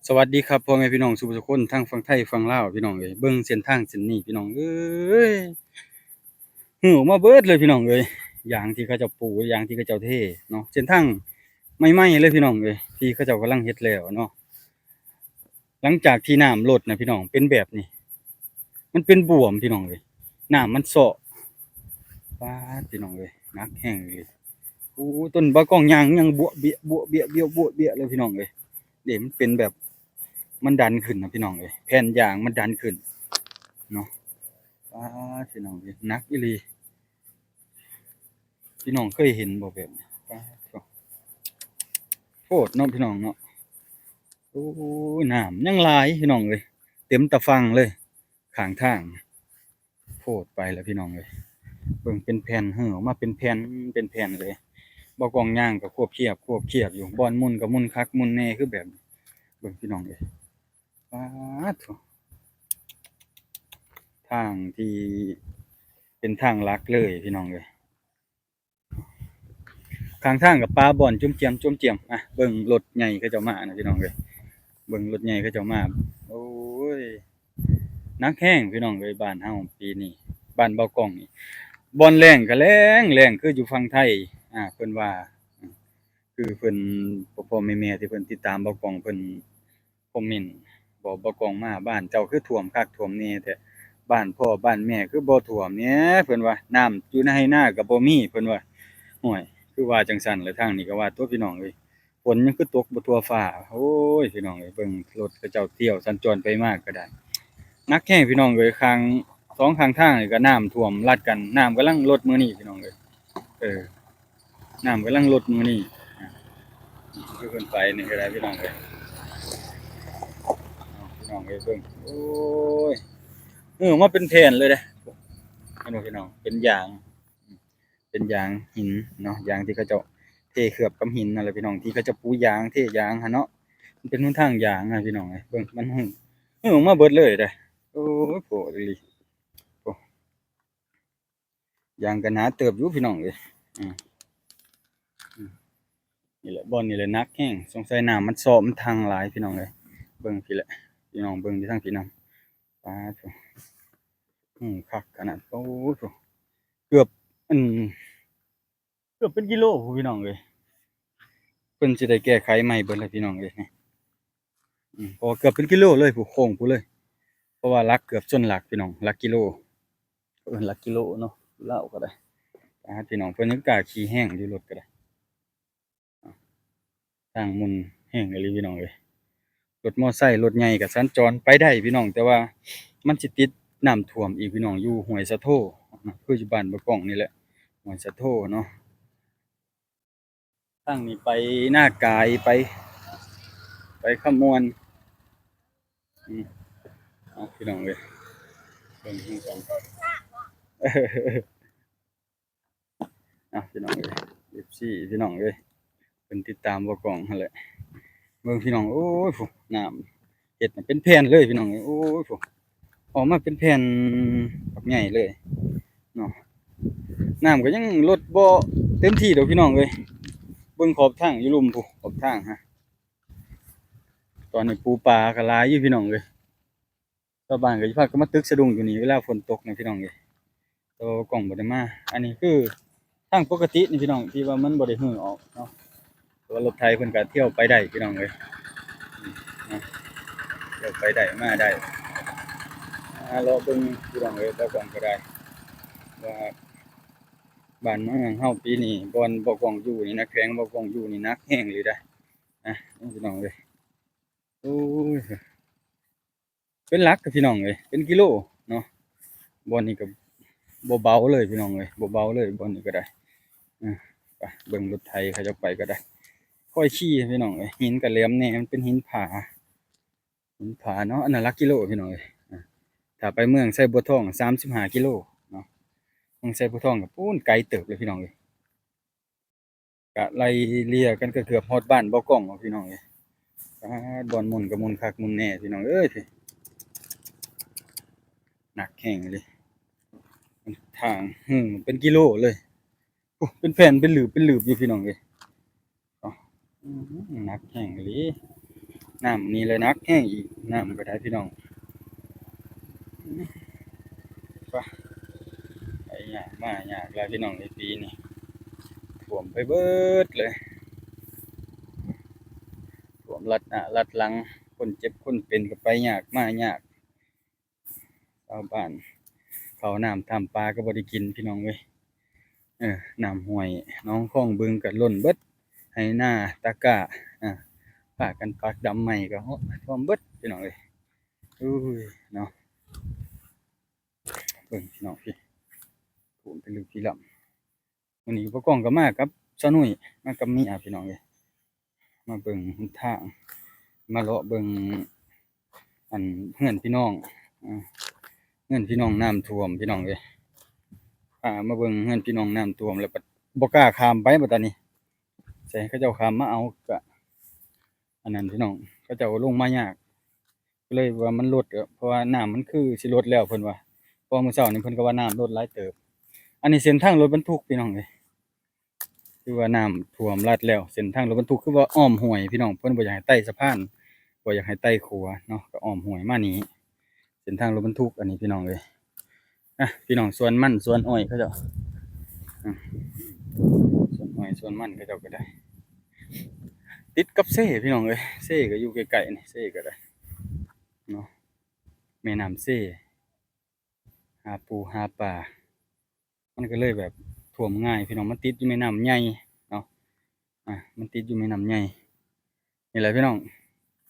ສະຫວັດດີຄັບ ພໍ່ແມ່ພີ່ນ້ອງສູ່ຜູ້ສູ່ຄົນ ທັງຝັ່ງໄທຝັ່ງລາວ ພີ່ນ້ອງເອີຍ. ເບິ່ງເສັ້ນທາງເສັ້ນນີ້ ພີ່ນ້ອງເອີຍ, ເຫີອອກມາເບິດເລີຍ ພີ່ນ້ອງເອີຍ. ຢາງທີ່ເຂົາເຈົ້າປູ ຢາງທີ່ເຂົາເຈົ້າເທເນາະ, ເສັ້ນທາງໃໝ່ໆເລີຍ ພີ່ນ້ອງເອີຍ ທີ່ເຂົາເຈົ້າກຳລັງເຮັດແລ້ວເນາະ. ຫຼັງຈາກທີ່ນ້ຳລົດນະ ພີ່ນ້ອງ ເປັນແບບນີ້ ມັນເປັນບວມ ພີ່ນ້ອງເອີຍ, ນ້ຳມັນເຊາະ. ປາດ ພີ່ນ້ອງເອີຍ ໜັກແຮງອີ່ຫຼີ. ໂອ້ ຕົ້ນບາກອງຍ່າງຍັງບົວະເບຍະ ບົວະເບຍະ ບົວະເບຍະເລີຍ ພີ່ນ້ອງເອີຍ. ເດ້ ມັນເປັນແບບ ມັນດັນຂຶ້ນນະ ພີ່ນ້ອງເອີຍ, ແຜ່ນຢາງມັນດັນຂຶ້ນເນາະ. ປາດ ພີ່ນ້ອງເອີຍ ໜັກອີ່ຫຼີ. ພີ່ນ້ອງເຄີຍເຫັນບໍ່ແບບນີ້? ປາດໂທ້ ໂພດເນາະ ພີ່ນ້ອງເນາະ. ໂອ້ຍ ນ້ຳຍັງຫຼາຍ ພີ່ນ້ອງເອີຍ, ເຕັມຕາຝັ່ງເລີຍ ຂ້າງທາງ. ໂພດໄປລະ ພີ່ນ້ອງເອີຍ. ເບິ່ງ ເປັນແຜ່ນ ເຫີອອອກມາເປັນແຜ່ນ ເປັນແຜ່ນເລີຍ. ບາກອງຍ່າງກໍຄວບຄຽບ ຄວບຄຽບຢູ່, ບ່ອນໝຸ່ນກໍໝຸ່ນຄັກໝຸ່ນແນ່ ຄືແບບ ເບິ່ງ ພີ່ນ້ອງເອີຍ. ປາດໂທ້ ທາງທີ່ເປັນທາງຫຼັກເລີຍ ພີ່ນ້ອງເອີຍ. ຂ້າງທາງກໍປາບ່ອນຈຸ້ມຈຽມ ຈຸ້ມຈຽມ. ອ່ະ ເບິ່ງລົດໃຫຍ່ເຂົາເຈົ້າມານະ ພີ່ນ້ອງເອີຍ, ເບິ່ງລົດໃຫຍ່ເຂົາເຈົ້າມາ. ໂອ້ຍ ໜັກແຮງ ພີ່ນ້ອງເອີຍ, ບ້ານເຮົາປີນີ້ ບ້ານເບົາກ່ອງນີ້ ບ່ອນແລ້ງກໍແລ້ງ ແລ້ງຄືຢູ່ຝັ່ງໄທ. ອ່າ ເພິ່ນວ່າ ຄືເພິ່ນ ພໍ່ໆແມ່ໆທີ່ເພິ່ນຕິດຕາມເບົາກ່ອງ ເພິ່ນ ຄອມເມັນບອກ ບໍ່ກ່ອງມາ ບ້ານເຈົ້າຄືຖ້ວມຄັກຖ້ວມແນ່ແທ້, ບ້ານພໍ່ບ້ານແມ່ຄືບໍ່ຖ້ວມແດ່ ເພິ່ນວ່າ, ນ້ຳຢູ່ໃນໄຮ່ນາກໍບໍ່ມີ ເພິ່ນວ່າ. ໂອ້ຍ ຄືວ່າຈັ່ງຊັ້ນລະ, ທາງນີ້ກໍວ່າຕົວະ ພີ່ນ້ອງເອີຍ, ຝົນຍັງຄືຕົກບໍ່ທົ່ວຟ້າ. ໂອ້ຍ ພີ່ນ້ອງເອີຍ ເບິ່ງລົດເຂົາເຈົ້າທ່ຽວສັນຈອນໄປມາກໍໄດ້ ໜັກແຮງ ພີ່ນ້ອງເອີຍ. ຂ້າງ ສອງຂ້າງທາງນີ້ກໍນ້ຳຖ້ວມລັດກັນ, ນ້ຳກຳລັງລົດມື້ນີ້ ພີ່ນ້ອງເອີຍ. ເອີ ນ້ຳກຳລັງລົດມື້ນີ້ ຄືເພິ່ນໄປນີ້ກໍໄດ້ ພີ່ນ້ອງເອີຍ. ພີ່ນ້ອງເອີຍ ເບິ່ງ ໂອ້ຍ ເອີ ມາເປັນແຜ່ນເລີຍເດ້ ເຫັນບໍ່ ພີ່ນ້ອງ? ເປັນຢາງ ເປັນຢາງຫີນເນາະ, ຢາງທີ່ເຂົາເຈົ້າເທເຄືອບກັບຫີນນັ້ນແຫຼະ ພີ່ນ້ອງ, ທີ່ເຂົາເຈົ້າປູຢາງ ເທຢາງຫັ້ນເນາະ. ມັນເປັນຫົນທາງຢາງນະ ພີ່ນ້ອງເອີຍ. ເບິ່ງ ມັນຫຸ້ງ ຫຸ້ງອອກມາເບິດເລີຍເດ້. ໂອ້ຍ ໂພດອີ່ຫຼີ ໂອ້ ຢາງກໍໜາເຕີບຢູ່ ພີ່ນ້ອງເອີຍ. ອືມ ອືມ ນີ້ແຫຼະ ບ່ອນນີ້ແຫຼະໜັກແຮງ, ສົງໄສນ້ຳມັນຊອກ ມັນທັງຫຼາຍ ພີ່ນ້ອງເອີຍ. ເບິ່ງພີ້ແຫຼະ ພີ່ນ້ອງ ເບິ່ງຢູ່ທາງພີ້ນຳ. ປາດໂທ້ ຫຸ້ງຄັກຂະໜາດ. ໂອ້ໂທ້ ເກືອບ ອັນ ເກືອບເປັນກິໂລພຸ້ນ ພີ່ນ້ອງເອີຍ. ເພິ່ນຊິໄດ້ແກ້ໄຂໃໝ່ເບິດແລ້ວ ພີ່ນ້ອງເອີຍ. ອືມ ເພາະວ່າເກືອບເປັນກິໂລເລີຍ ຜູ້ໂຄ້ງຜູ້ເລີຍ, ເພາະວ່າຫຼັກເກືອບຊົນຫຼັກ ພີ່ນ້ອງ, ຫຼັກກິໂລ ເອີ້ນຫຼັກກິໂລເນາະ ລາວກໍໄດ້. ປາດ ພີ່ນ້ອງ ເພິ່ນຍັງກ້າຂີ່ແຮງຢູ່ ລົດກໍໄດ້. ທາງໝຸ່ນແຮງອີ່ຫຼີ ພີ່ນ້ອງເອີຍ, ລົດມໍໄຊລົດໃຫຍ່ກໍສັນຈອນໄປໄດ້ ພີ່ນ້ອງ, ແຕ່ວ່າມັນຊິຕິດນ້ຳຖ້ວມອີກ ພີ່ນ້ອງ, ຢູ່ຫ້ວຍສະໂທ ຄືຢູ່ບ້ານບໍ່ກ້ອງນີ້ແຫຼະ ຫ້ວຍສະໂທເນາະ. ທາງນີ້ໄປນາກາຍ ໄປ ໄປຄຳມ່ວນ. ອືມ ເອົາ ພີ່ນ້ອງເອີຍ ເບິ່ງນຳກັນ. ເອົາ ພີ່ນ້ອງເອີຍ ເອັຟຊີ ພີ່ນ້ອງເອີຍ ເພິ່ນຕິດຕາມບໍ່ກ້ອງຫັ້ນແຫຼະ. ເບິ່ງ ພີ່ນ້ອງ ໂອ້ຍ ພຸ້ນ ນ້ຳ ເຮັດໃຫ້ເປັນແຜ່ນເລີຍ ພີ່ນ້ອງເອີຍ. ໂອ້ຍ ພຸ້ນ ອອກມາເປັນແຜ່ນບັກໃຫຍ່ເລີຍເນາະ. ນ້ຳກໍຍັງລົດບໍ່ເຕັມທີ່ດອກ ພີ່ນ້ອງເອີຍ. ເບິ່ງຂອບທາງຢູ່ລຸ່ມພຸ້ນ ຂອບທາງຫັ້ນ. ຕອນນີ້ປູປາກໍຫຼາຍຢູ່ ພີ່ນ້ອງເອີຍ. ຊາວບ້ານກໍຊິພາກັນມາຕຶກສະດຸ້ງຢູ່ນີ້ເວລາຝົນຕົກນະ ພີ່ນ້ອງເອີຍ. ແຕ່ວ່າກ້ອງບໍ່ໄດ້ມາ. ອັນນີ້ຄືທາງປົກກະຕິນີ້ ພີ່ນ້ອງ ທີ່ວ່າມັນບໍ່ໄດ້ຮື້ອອກເນາະ, ແຕ່ວ່າລົດໄຖເພິ່ນກໍທ່ຽວໄປໄດ້ ພີ່ນ້ອງເອີຍ ເນາະ, ທ່ຽວໄປໄດ້ມາໄດ້. ອ່າ ເລາະເບິ່ງ ພີ່ນ້ອງເອີຍ ບໍ່ກ້ອງກໍໄດ້ ວ່າບ້ານເມືອງເຮົາປີນີ້ ບ່ອນບໍ່ກ້ອງຢູ່ນີ້ນະ ແຂວງບໍ່ກ້ອງຢູ່ນີ້ໜັກແຮງອີ່ຫຼີໄດ໋ ອ່າ ພີ່ນ້ອງເອີຍ. ໂອ້ຍ ເປັນຫຼັກ ພີ່ນ້ອງເອີຍ ເປັນກິໂລເນາະ. ບ່ອນນີ້ກໍບໍ່ເບົາເລີຍ ພີ່ນ້ອງເອີຍ ບໍ່ເບົາເລີຍ ບ່ອນນີ້ກໍໄດ້. ເອີ ໄປເບິ່ງລົດໄຖເຂົາເຈົ້າໄປກໍໄດ້ ຄ່ອຍຂີ່ ພີ່ນ້ອງເອີຍ. ຫີນກໍແຫຼມແດ່ ມັນເປັນຫີນຜາ ຫີນຜາເນາະ. ອັນນັ້ນຫຼັກກິໂລ ພີ່ນ້ອງເອີຍ. ອ່າ ຖ້າໄປເມືອງໄຊບົວທອງ ສາມສິບຫ້າກິໂລເນາະ, ເມືອງໄຊບົວທອງກໍປູ້ນ ໄກເຕີບເລີຍ ພີ່ນ້ອງເອີຍ. ກະໄລ່ເລ່ຍກັນ ກະເກືອບຮອດບ້ານບໍ່ກ້ອງແລ້ວ ພີ່ນ້ອງເອີຍ. ປາດ ບ່ອນໝຸ່ນກະໝຸ່ນຄັກໝຸ່ນແນ່ ພີ່ນ້ອງເອີຍ. ໜັກແຮງອີ່ຫຼີ ທາງຫຸ້ງເປັນກິໂລເລີຍ. ໂອ້ ເປັນແຜ່ນ ເປັນຫຼືບ ເປັນຫຼືບຢູ່ ພີ່ນ້ອງເອີຍ. ອືມ ໜັກແຮງອີ່ຫຼີ. ນ້ຳນີ້ລະໜັກແຮງອີກ ນ້ຳກໍໄດ້ພີ່ນ້ອງ. ປະ ໄປຍາກມາຍາກຫຼາຍພີ່ນ້ອງເອີຍ ປີນີ້ຖ້ວມໄປເບິດເລີຍ ຖ້ວມລັດໜ້າລັດຫຼັງ ຄົນເຈັບຄົນເປັນກໍໄປຍາກມາຍາກ. ຊາວບ້ານເຂົ້ານ້ຳທຳປາກໍບໍ່ໄດ້ກິນພີ່ນ້ອງເອີຍ. ເອີ ນ້ຳຫ້ວຍໜອງຄອງບຶງກໍລົ້ນເບິດ ໄຮ່ນາຕາກ້າ ອາ ພາກັນປັກດຳໃໝ່ກໍຖ້ວມເບິດພີ່ນ້ອງເອີຍ. ໂອ້ຍເນາະ ເບິ່ງພີ່ນ້ອງພີ້ ຖ້ວມເປັນເລື່ອງພີ່ລຳ. ມື້ນີ້ພໍ່ກອງກໍມາກັບສາວນຸ້ຍ ມາກັບເມຍພີ່ນ້ອງເອີຍ ມາເບິ່ງຫົນທາງ ມາເລາະເບິ່ງອັນເຮືອນພີ່ນ້ອງ ເຮືອນພີ່ນ້ອງນ້ຳຖ້ວມພີ່ນ້ອງເອີຍ. ພາມາເບິ່ງເຮືອນພີ່ນ້ອງນ້ຳຖ້ວມ ແລ້ວບັດບໍ່ກ້າຂ້າມໄປບັດຕານີ້ ໃສ່ໃຫ້ເຂົາເຈົ້າຂ້າມມາເອົາ ກະອັນນັ້ນພີ່ນ້ອງ ເຂົາເຈົ້າກໍລົງມາຍາກ ກໍເລີຍວ່າມັນລົດ ເພາະວ່ານ້ຳມັນຄືຊິລົດແລ້ວເພິ່ນວ່າ ເພາະມື້ເຊົ້ານີ້ເພິ່ນກໍວ່ານ້ຳລົດຫຼາຍເຕີບ. ອັນນີ້ເສັ້ນທາງລົດບັນທຸກພີ່ນ້ອງເອີຍ ຄືວ່ານ້ຳຖ້ວມລັດແລ້ວ ເສັ້ນທາງລົດບັນທຸກ ຄືວ່າອ້ອມຫ້ວຍພີ່ນ້ອງ ເພິ່ນບໍ່ຢາກໃຫ້ໄຕ່ສະພານ ບໍ່ຢາກໃຫ້ໄຕ່ຂົວເນາະ ກໍອ້ອມຫ້ວຍມານີ້ ເສັ້ນທາງລົດບັນທຸກອັນນີ້ພີ່ນ້ອງເອີຍ. ອ່ະ ພີ່ນ້ອງ ສວນມັນສວນອ້ອຍເຂົາເຈົ້າ ອາ ສວນອ້ອຍສວນມັນເຂົາເຈົ້າກໍໄດ້ ຕິດກັບເຊພີ່ນ້ອງເອີຍ ເຊກໍຢູ່ໃກ້ໆນີ້ ເຊກໍໄດ້ເນາະ ແມ່ນ້ຳເຊ ຫາປູຫາປາ ມັນກໍເລີຍແບບຖ້ວມງ່າຍພີ່ນ້ອງ ມັນຕິດຢູ່ແມ່ນ້ຳໃຫຍ່ເນາະ ອາ ມັນຕິດຢູ່ແມ່ນ້ຳໃຫຍ່. ນີ້ແຫຼະພີ່ນ້ອງ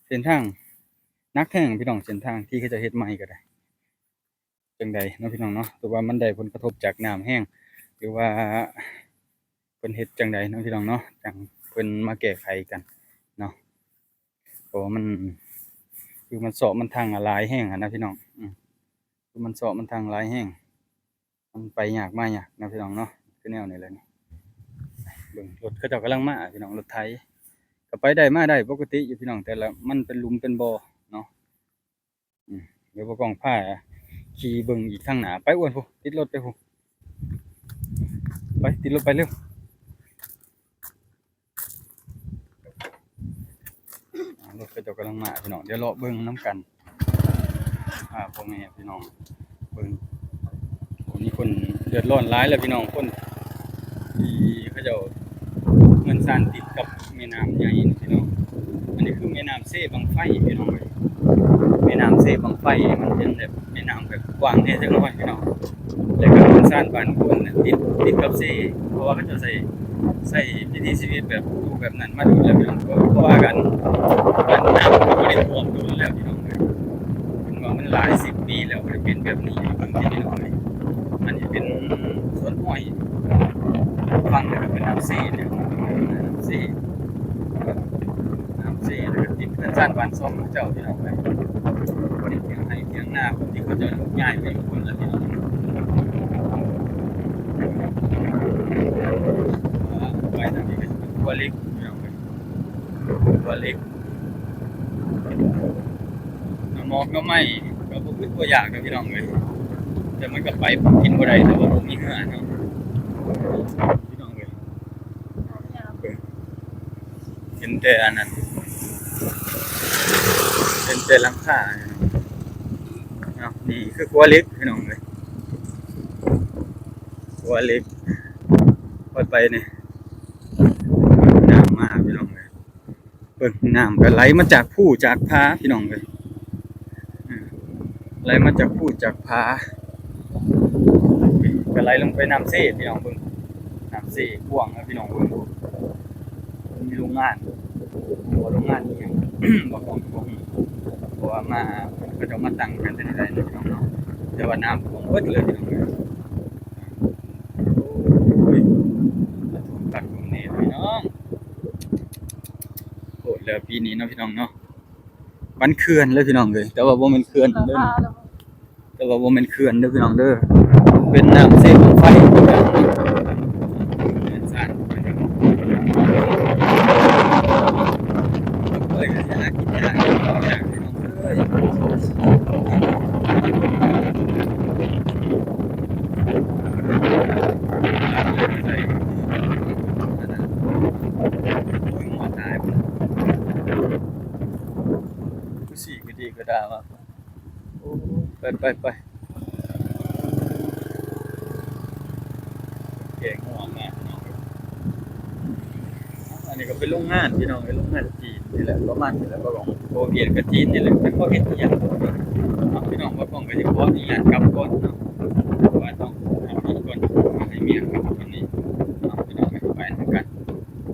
ເສັ້ນທາງໜັກແຮງພີ່ນ້ອງ ເສັ້ນທາງທີ່ເຂົາເຈົ້າເຮັດໃໝ່ກໍໄດ້ ຈັ່ງໃດເນາະພີ່ນ້ອງເນາະ ຫຼືວ່າມັນໄດ້ຜົນກະທົບຈາກນ້ຳແຮງ ຫຼືວ່າເພິ່ນເຮັດຈັ່ງໃດເນາະພີ່ນ້ອງເນາະ ຈັ່ງເພິ່ນມາແກ້ໄຂກັນເນາະ ເພາະວ່າມັນ ຄືມັນເຊາະມັນທາງຫຼາຍແຮງຫັ້ນນະພີ່ນ້ອງ ອື ຄືມັນເຊາະມັນທາງຫຼາຍແຮງ ມັນໄປຍາກມາຍາກນະພີ່ນ້ອງເນາະ ຄືແນວນີ້ແຫຼະນີ້. ເບິ່ງລົດເຂົາເຈົ້າກຳລັງມາພີ່ນ້ອງ ລົດໄຖ ກໍໄປໄດ້ມາໄດ້ປົກກະຕິຢູ່ພີ່ນ້ອງ ແຕ່ລະມັນເປັນຫຼຸມເປັນບໍ່ເນາະ. ອືມ ດຽວບໍ່ກ້ອງພາຂີ່ເບິ່ງອີກທາງໜ້າ ໄປອ້ວນພຸ້ນ ຕິດລົດໄປພຸ້ນ ໄປ ຕິດລົດໄປເລັວ. ອ່າ ລົດເຂົາເຈົ້າກຳລັງມາພີ່ນ້ອງ ດຽວເລາະເບິ່ງນຳກັນ ພາພໍ່ແມ່ພີ່ນ້ອງເບິ່ງ. ໂອ້ ມີຄົນເດືອດຮ້ອນຫຼາຍແລ້ວພີ່ນ້ອງ ຄົນທີ່ເຂົາເຈົ້າເຮືອນຊານຕິດກັບແມ່ນ້ຳໃຫຍ່ນີ້ພີ່ນ້ອງ. ອັນນີ້ຄືແມ່ນ້ຳເຊບັ້ງໄຟພີ່ນ້ອງເອີຍ ແມ່ນ້ຳເຊບັ້ງໄຟ ມັນເປັນແບບ ແມ່ນ້ຳແບບກວ້າງແດ່ຈັກໜ້ອຍພີ່ນ້ອງ ແລ້ວກໍເຮືອນຊານບ້ານຄົນນັ້ນຕິດ ຕິດກັບເຊ ເພາະວ່າເຂົາເຈົ້າໃຊ້ ໃຊ້ວິຖີຊີວິດແບບຢູ່ແບບນັ້ນມາດົນແລ້ວພີ່ນ້ອງ. ເພາະວ່າການ ການນ້ຳມັນບໍ່ໄດ້ຖ້ວມດົນແລ້ວພີ່ນ້ອງເອີຍ ເພິ່ນວ່າມັນຫຼາຍສິບປີແລ້ວ ບໍ່ໄດ້ເປັນແບບນີ້ ບາງທີພີ່ນ້ອງເອີຍ ອັນນີ້ເປັນສວນອ້ອຍ ຝັ່ງນີ້ກໍເປັນນ້ຳເຊເດ້ ນ້ຳເຊ ນ້ຳເຊ ແລ້ວກໍຕິດເຮືອນຊານບ້ານຊ່ອງເຂົາເຈົ້າພີ່ນ້ອງເອີຍ ບໍ່ໄດ້ຖຽງໄຮ່ຖຽງນາ ຄົນທີ່ເຂົາເຈົ້າໂຍກຍ້າຍໄປຢູ່ພຸ້ນແລ້ວພີ່ນ້ອງ. ໄປທາງນີ້ກໍຊິເປັນຂົວເຫຼັກພີ່ນ້ອງເອີຍ ຂົວເຫຼັກ ໜໍ່ໝອກໜໍ່ໄມ້ກໍບໍ່ອຶດບໍ່ຢາກດອກພີ່ນ້ອງເອີຍ ແຕ່ມັນກໍໄປກິນບໍ່ໄດ້ ແຕ່ວ່າບໍ່ມີເຮືອເນາະ ພີ່ນ້ອງເອີຍ. ເຫັນແຕ່ອັນນັ້ນ ເຫັນແຕ່ຫຼັງຄາເນາະ. ນີ້ຄືຂົວເຫຼັກພີ່ນ້ອງເອີຍ ຂົວເຫຼັກ ຄ່ອຍໄປນີ້ ນ້ຳມາພີ່ນ້ອງເອີຍ. ເບິ່ງ ນ້ຳກໍໄຫຼມາຈາກພູຈາກຜາພີ່ນ້ອງເອີຍ ເອີ ໄຫຼມາຈາກພູຈາກຜາ ກໍໄຫຼລົງໄປນ້ຳເຊພີ່ນ້ອງ. ເບິ່ງ ນ້ຳເຊກວ້າງນະພີ່ນ້ອງ ເບິ່ງ ມີໂຮງງານ ບໍ່ ໂຮງງານອີ່ຫຍັງ ບໍ່ຮູ້ ບໍ່ຮູ້ ເພາະວ່າມາ ເຂົາເຈົ້າມາຕັ້ງກັນແຕ່ໃດເນາະພີ່ນ້ອງເນາະ ແຕ່ວ່ານ້ຳຖ້ວມເບິດເລີຍພີ່ນ້ອງເອີຍ. ໂອ້ຍ ຖ້ວມຄັກຖ້ວມແນ່ພີ່ນ້ອງ. ໂພດແລ້ວປີນີ້ເນາະພີ່ນ້ອງເນາະ ມັນເຂື່ອນເລີຍພີ່ນ້ອງເອີຍ ແຕ່ວ່າບໍ່ແມ່ນເຂື່ອນເດີ ແຕ່ວ່າບໍ່ແມ່ນເຂື່ອນເດີພີ່ນ້ອງເດີ ເປັນນ້ຳເຊບັ້ງໄຟ. ໂອ້ຍ ຫົວຕາຍ. ສີກະດີກະດາມາກ. ໂອ້ ໄປໆໆ ແກງຫົວງາມເນາະ. ອັນນີ້ກໍເປັນໂຮງງານພີ່ນ້ອງເອີຍ ໂຮງງານຈີນນີ້ແຫຼະ ປະມານນີ້ແຫຼະ ບໍ່ຫຼວງ ບໍ່ວຽດກັບຈີນນີ້ແຫຼະ ຈັກເຂົາເຮັດອີ່ຫຍັງ. ພີ່ນ້ອງ ບໍ່ຫຼວງກໍຊິຂໍອະນຸຍາດກັບກ່ອນເນາະ.